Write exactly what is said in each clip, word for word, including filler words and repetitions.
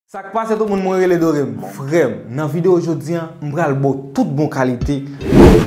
Sa k pase tout moun, mwen rele Dorem. Frè m, nan videyo jodi a, m pral ba w tout bon kalite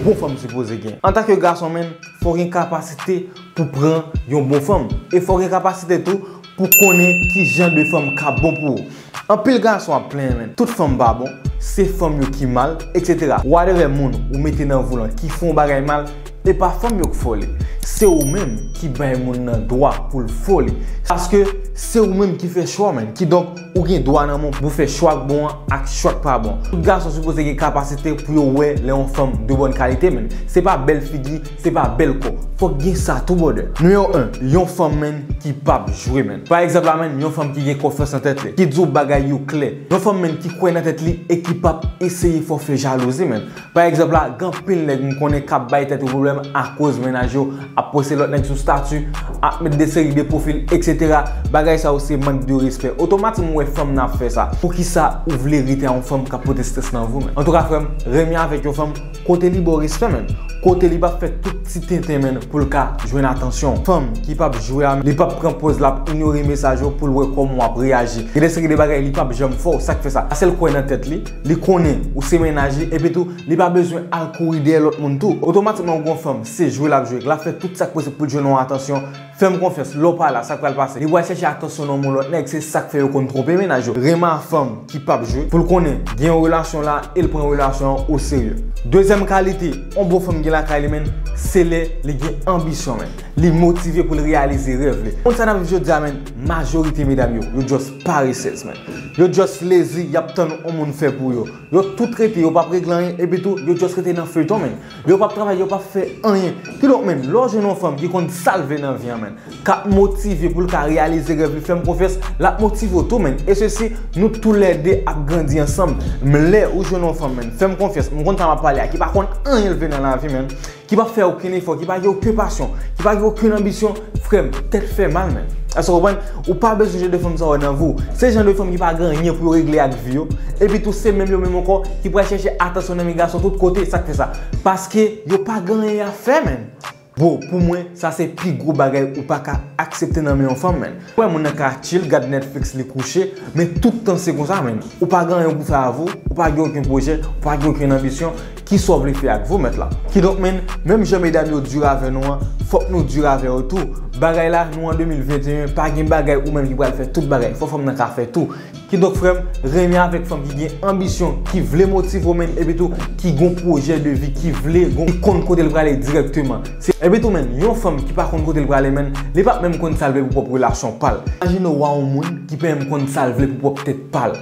bon fanm sipoze gen. Antanke gason, menn, fò w gen kapasite pou pran yon bon fanm. E fò w gen kapasite tou pou konnen ki jan de fanm k ap bon pou ou. Anpil gason ap plenyen, menn, tout fanm pa bon, se fanm yo ki mal, et cetera. Whatever moun ou mete nan vou lan ki fè yon bagay mal, e pa fanm yo k fè w li. Se ou menm ki bay moun nan dwa pou l fè w li. Paske se ou menm ki fè chwa, menn. Kidonk, ou gen dwa nan men w pou fè chwa k bon an ak chwa k pa bon. Tout gason sipoze gen kapasite pou yo wè lè yon fanm de bòn kalite, menn. Se pa bèl figi, se pa bèl kò. Fòk gen sa tou, brother. Nimewo en, yon fanm, menn, ki p ap jwe, menn. Pa egzanp la, menn, yon fanm ki gen konfyans nan tèt li, ki di w bagay yo klè. Yon fanm, menn, ki kwè nan tèt li e ki p ap eseye fè w fè jalouzi, menn. Pa egzanp la, gen anpil nèg m konnen k ap bay tèt yo pwoblèm akoz mennaj yo ap poste lòt nèg sou stati, ap met de seri de pwofil, et cetera. Bagay sa yo se mank de respè. Otomatikman, w wè fanm nan ap fè sa. Poukisa ou vle rete a yon fanm k ap pote strès nan vi w, menn? Antouka, frè m, renmen avèk yon fanm kote li ba w respè, menn. Kote li p ap fè tout ti tenten, menn, pou l ka jwenn atansyon w. Fanm ki p ap jwe a, li p ap pran pòz l ap inyore mesaj ou pou l wè kòman w ap reyaji. Gen de seri de bagay li p ap janm fè w, sa k fè sa? Paske l kwè nan tèt li, li konnen ou se mennaj li, epi tou, li pa bezwen al kouri dèyè lòt moun tou. Otomatikman, ou gen yon fanm, se jwe l ap jwe, l ap fè tout sa k posib pou l jwenn yon atansyon. Fè m konfyans, lè w pa la, sa k pral pase? Li pral chèche atansyon nan yon lòt nèg, se sa k fè yo konn twonpe mennaj yo. Renmen a fanm ki p ap jwe, pou l konnen gen yon relasyon la, e l pran relasyon an oserye. Dezyèm kalite yon bon fanm gen lakay li, menn, se lè li gen anbisyon, menn. Li motive pou l reyalize rèv li. Moun sa n ap viv jodi a, menn, majorite medam yo, yo just paresèz, menn. Yo just lazy, y ap tann yon moun fè pou yo. Yo tout rete, yo p ap regle anyen, epi tou, yo just rete nan feyton, menn. Yo p ap travay, yo p ap fè anyen. Kidonk, menn, lè w jwenn yon fanm ki konn sa l vle nan vi a, menn, k ap motive pou l ka reyalize rèv li, fè m konfyans, l ap motive w tou, menn. E sesi, nou toulède ap grandi ansanm. Men lè ou jwenn yon fanm, menn, fè m konfyans, m konn sa m ap pale a, ki pa konn anyen l vle nan lavi, menn, ki pa fè okenn efò, ki pa gen okenn pasyon, ki pa gen okenn anbisyon, frè m, tèt fè mal, menn. Èske w konprann? Ou pa bezwen jan de fanm sa yo nan vi w. Se jan de fanm ki pa gen anyen pou yo regle ak vi yo. Epi tou, se menm yo menm ankò ki pral chèche atansyon nan men gason tout kote. Sa k fè sa? Paske yo pa gen anyen y ap fè, menn. Bro, pou mwen, sa se pi gwo bagay ou pa ka aksepte nan men yon fanm, menn. Ou wè moun nan ka chill, gad Netflix, li kouche, men tout tan se konsa, menn. Ou pa gen anyen pou fè avè w, ou pa gen okenn pwojè, ou pa gen okenn anbisyon, kisa w vle fè ak vi w, mèt la? Kidonk, menn, menm jan medam yo di avè nou an, fòk nou di avè yo tou. Bagay la, nou an de mil venteyen, pa gen bagay ou menm ki pral fè tout bagay. Fò fanm nan ka fè tou. Kidonk, frè m, renmen avèk fanm ki gen anbisyon, ki vle motive w, menn, epi tou, ki gon pwojè de vi, ki vle, gon, ki konn kote l prale dirèkteman. Se, epi tou, menn, yon fanm ki pa konn kote l prale, menn, li p ap menm konn sa l vle pou pwòp relasyon pa l. Imajine w a yon moun ki pa menm konn sa l vle pou pwòp tèt pa l.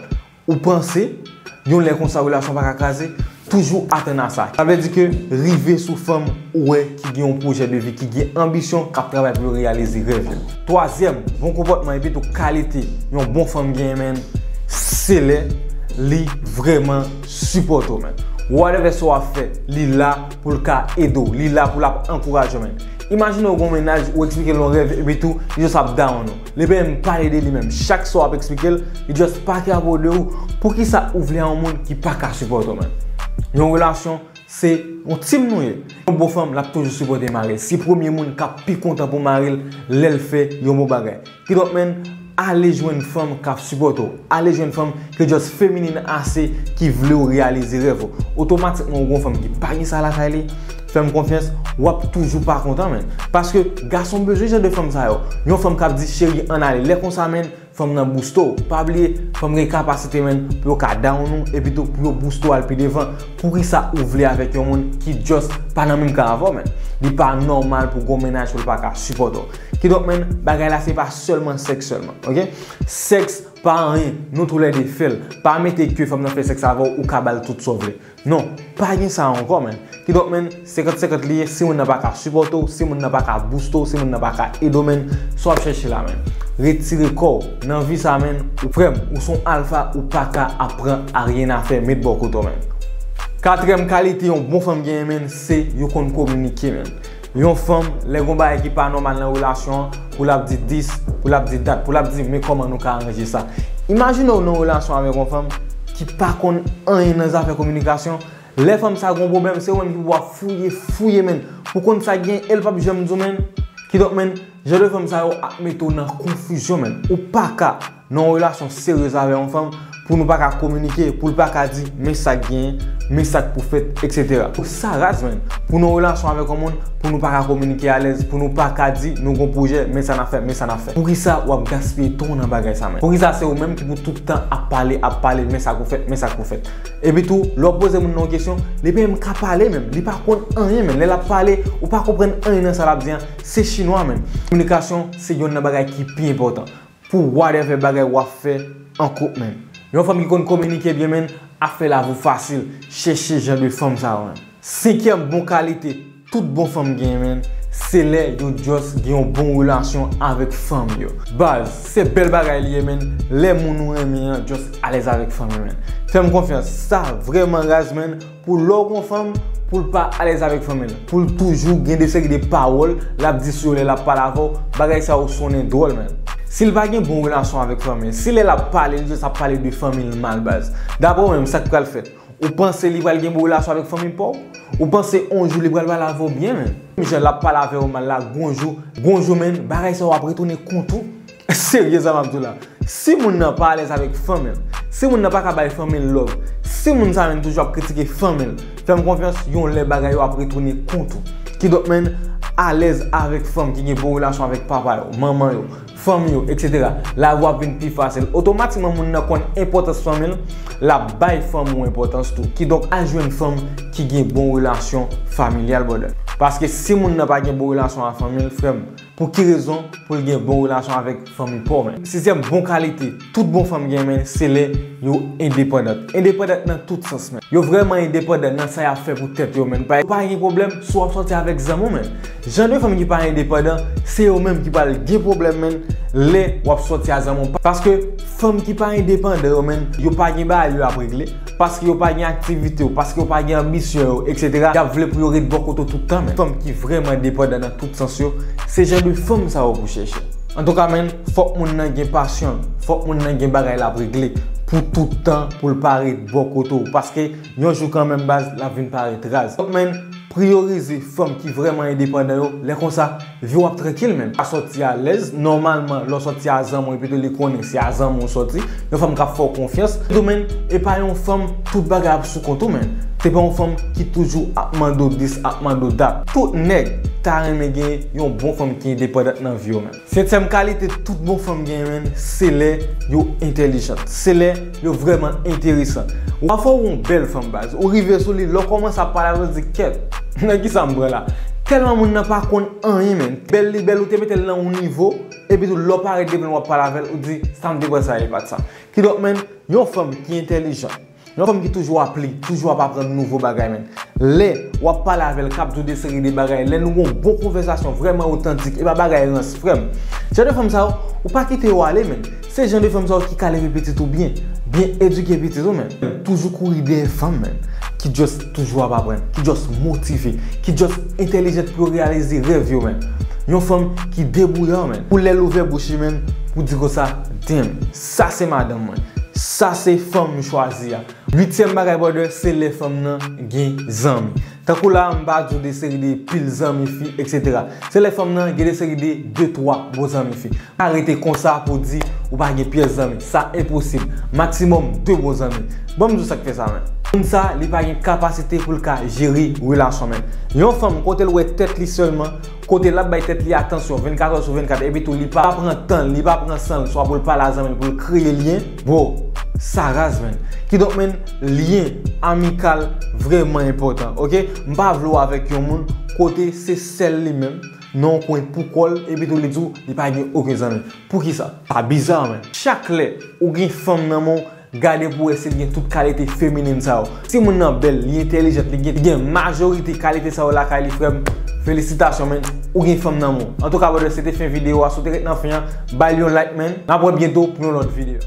Ou panse, yon lè konsa, relasyon pa ka kraze? Toujou atann a sa. Sa vle di ke rive sou fanm ou wè ki gen yon pwojè de vi, ki gen anbisyon, k ap travay pou yo reyalize rèv yo. Twazyèm, bon konpòtman epi tou kalite yon bon fanm genyen, menn, se lè li vrèman sipòte w, menn. Whatever sa w ap fè, li la pou l ka ede w, li la pou l ap ankouraje w, menn. Imajine w gon mennaj, ou eksplike l yon rèv, epi tou, li just ap down ou. Li pa menm pale de li menm. Chak sa w ap eksplike l, li just pa ka abòde w. Poukisa ou vle a yon moun ki pa ka sipòte w, menn? Yon relasyon, se yon team nou ye. Yon bon fanm, l ap toujou sipòte mari l. Se premye moun k ap pi kontan pou mari l lè l fè yon bon bagay. Kidonk, menn, ale jwenn fanm k ap sipòte w. Ale jwenn fanm ki just feminin ase, ki vle w reyalize rèv ou. Otomatikman, ou gon fanm ki pa gen sa lakay li, fè m konfyans, w ap toujou pa kontan, menn. Paske gason bezwen jan de fanm sa yo. Yon fanm k ap di, "Cheri, ann ale." Lè konsa, menn, fanm nan booste w. Pa bliye, fanm gen kapasite, menn, pou yo ka down ou, epi tou pou yo booste w al pi devan. Poukisa ou vle avèk yon moun ki just pa nan menm ka avè w, menn? Li pa nòmal pou gon mennaj pou l pa ka sipòte w. Kidonk, menn, bagay la se pa sèlman sèks sèlman, oke? Sèks pa anyen, nou toulède fè l. Pa mete ke fanm nan fè sèks avè w, ou ka ba l tout sa w vle. Non, pa gen sa ankò, menn. Kidonk, menn, senkant senkant li ye, si moun nan pa ka sipòte w, si moun nan pa ka booste w, si moun nan pa ka ede w, menn, sa w ap chèche la, menn. Retire kò w nan vi sa, menn, ou frè m, ou se yon alfa, ou pa ka ap pran aryen a fè, met bò kote w, menn. Katriyèm kalite yon bon fanm genyen, menn, se yo konn kominike, menn. Yon fanm, lè gon bagay ki pa nòmal nan relasyon an, pou l ap di dis, pou l ap di dat, pou l ap di, "Men kòman nou ka aranje sa." Imajine w nan yon relasyon avèk yon fanm ki pa konn anyen nan zafè kominikasyon. Lè fanm sa gon pwoblèm, se ou menm ki pou ap fouye, fouye, menn, pou konn sa k gen, e l p ap janm di w, menn. Kidonk, menn, jan de fanm sa yo ap mete w nan konfizyon, menn. Ou pa ka nan yon relasyon seryez avè yon fanm, pou nou pa ka kominike, pou l pa ka di, men sa k genyen, men sa k pou fèt, et cetera. Sa raz, menn, pou nan yon relasyon avèk yon moun, pou nou pa ka kominike alèz, pou nou pa ka di, nou gon pwojè, men sa n ap fè, men sa n ap fè. Poukisa w ap gaspiye tan w nan bagay sa, menn? Poukisa se ou menm ki pou tout tan ap pale, ap pale, men sa k pou fèt, men sa k pou fèt? Epi tou, lè w poze moun nan yon kesyon, li pa menm ka pale menm, li pa konn anyen menm. Lè l ap pale, ou pa konprann anyen nan sa l ap di an, se chinwa menm. Kominikasyon se yonn nan bagay ki pi enpòtan. Pou whatever bagay w ap fè an koup menm. Yon fanm ki konn kominike byen menm, ap fè lavi w fasil. Chèche jan de fanm sa yo menm. Senkyèm bon kalite tout bon fanm genyen menm, se lè yo just gen yon bon relasyon avèk fanmi yo. Baz, se bèl bagay li ye menm, lè moun ou renmen an just alèz avèk fanmi menm. Fè m konfyans, sa vrèman raz menm, pou lè w gon fanm, pou l pa alèz avèk fanmi l, pou l toujou gen de seri de pawòl l ap di sou yo lè l ap pale avè w, bagay sa yo sonnen dwòl menm. Si l pa gen bon relasyon avèk fanmi l, si lè l ap pale, li just ap pale de fanmi l mal baz, daprè w menm, sa k pral fèt? Ou panse li pral gen bon relasyon avèk fanmi pa w? Ou panse on jou li pral pale avè w byen menm? Menm jan l ap pale avè w mal la, gon jou, gon jou menm, bagay sa yo ap retounen kont ou. Serye sa m ap di w la. Si moun nan pa alèz avèk fanmi l, si moun nan pa ka bay fanmi l love, si moun sa menm toujou ap kritike fanmi l, fè m konfyans, yon lè bagay yo ap retounen kont ou. Kidonk menm, alèz avèk fanm ki gen bon relasyon avèk papa yo, manman yo, fanmi yo, et cetera. Lavi w ap vin pi fasil. Otomatikman, moun nan konn enpòtans fanmi l, l ap bay fanmi w enpòtans tou. Kidonk, al jwenn fanm ki gen bon relasyon familyal, brother. Paske si moun nan pa gen bon relasyon ak fanmi l, frè m, pou ki rezon pou l gen bon relasyon avèk fanmi pa w menm? Sizyèm bon kalite tout bon fanm gen menm, se lè yo endepandant. Endepandant nan tout sans menm. Yo vrèman endepandan nan sa y ap fè pou tèt yo menm. Pa, yo pa gen pwoblèm si w ap sòti avèk zanmi w menm. Jan de fanm ki pa endepandan, se yo menm ki pral gen pwoblèm menm lè w ap sòti a zanmi w. Paske fanm ki pa endepandan yo menm, yo pa gen bagay yo ap regle, paske yo pa gen aktivite yo, paske yo pa gen anbisyon yo, et cetera. Y ap vle pou yo ret bò kote w tout tan menm. Fanm ki vrèman endepandan nan tout sans yo, se jan de fanm sa yo pou chèche. Antouka menm, fòk moun nan gen pasyon l, fòk moun nan gen bagay l ap regle pou tout tan, pou l pa ret bò kote w, paske yon jou kanmenm baz, l ap vin parèt raz. Donk menm, priyorize fanm ki vrèman endepandan yo, lè konsa, vi w ap trankil menm. Pa sòti alèz, nòmalman, lè w sòti a zanmi w, epi tou li konnen se a zanmi w sòti, yon fanm k ap fè w konfyans. Epi tou menm, e pa yon fanm tout bagay ap sou kont ou menm. Se pa yon fanm ki toujou ap mande w dis, ap mande w dat. Tout nèg ta renmen gen yon bon fanm ki endepandant nan vi yo menm. Setyèm kalite tout bon fanm genyen menm, se lè yo entèlijant, se lè yo vrèman enteresan. Pafwa w yon bèl fanm baz, ou rive sou li, lè w kòmanse ap pale avè l, ou di, kèt, nan kisa m pran la? Tèlman moun nan pa konn anyen menm. Bèl li bèl, ou te mete l nan yon nivo, epi tou lè w parèt devan l w ap pale avè l, ou di, sa m te pran sa e pa t sa. Kidonk menm, yon fanm ki entèlijan, yon fanm ki toujou ap li, toujou ap aprann nouvo bagay menm. Lè w ap pale avè l, k ap di w de seri de bagay, lè nou gen yon bon konvèsasyon vrèman otantik, e pa bagay rans, frè m. Jan de fanm sa yo, ou pa kite yo ale menm. Se jan de fanm sa yo ki ka leve pitit ou byen, byen edike pitit ou menm. Toujou kouri dèyè fanm menm, ki just toujou ap aprann, ki just motive, ki just entèlijant pou yo reyalize rèv yo menm. Yon fanm ki debouyan menm. Pou lè l ouvè bouch li menm, pou di konsa, damn, sa se madanm mwen. Sa se fanm m chwazi a. Uityèm bagay, brother, se lè fanm nan gen zanmi. Tankou la, m pa di w de seri de pil zanmi fi, et cetera. Se lè fanm nan gen de seri de de, twa bon zanmi fi. Pa rete konsa pou di ou pa gen pyès zanmi. Sa enposib. Maksimòm de bon zanmi. Ban m di w sa k fè sa menm. Moun sa, li pa gen kapasite pou l ka jere relasyon menm. Yon fanm, kote l wè tèt li sèlman, kote l ap bay tèt li atansyon vennkat è sou vennkat, epi tou li pa pran tan l, li pa pran san l, swa pou l pale a zanmi l, pou l kreye lyen, bro, sa raz, menn. Kidonk, menn, lyen amikal vrèman enpòtan, oke? M pa vle w avèk yon moun kote se sèl li menm nan yon kwen pou kò l, epi tou li di w li pa gen okenn zanmi. Poukisa? Sa biza, menn. Chak lè ou gen fanm nan men w, gade pou wè si l gen tout kalite feminen sa yo. Si moun nan bèl, li entèlijant, li gen, li gen majorite kalite sa yo lakay li, frè m, felisitasyon, menn, ou gen fanm nan men w. Antouka, brother, se te fen videyo a. Si w te ret nan fen an, ba l yon like, menn. N ap wè byento pou yon lòt videyo.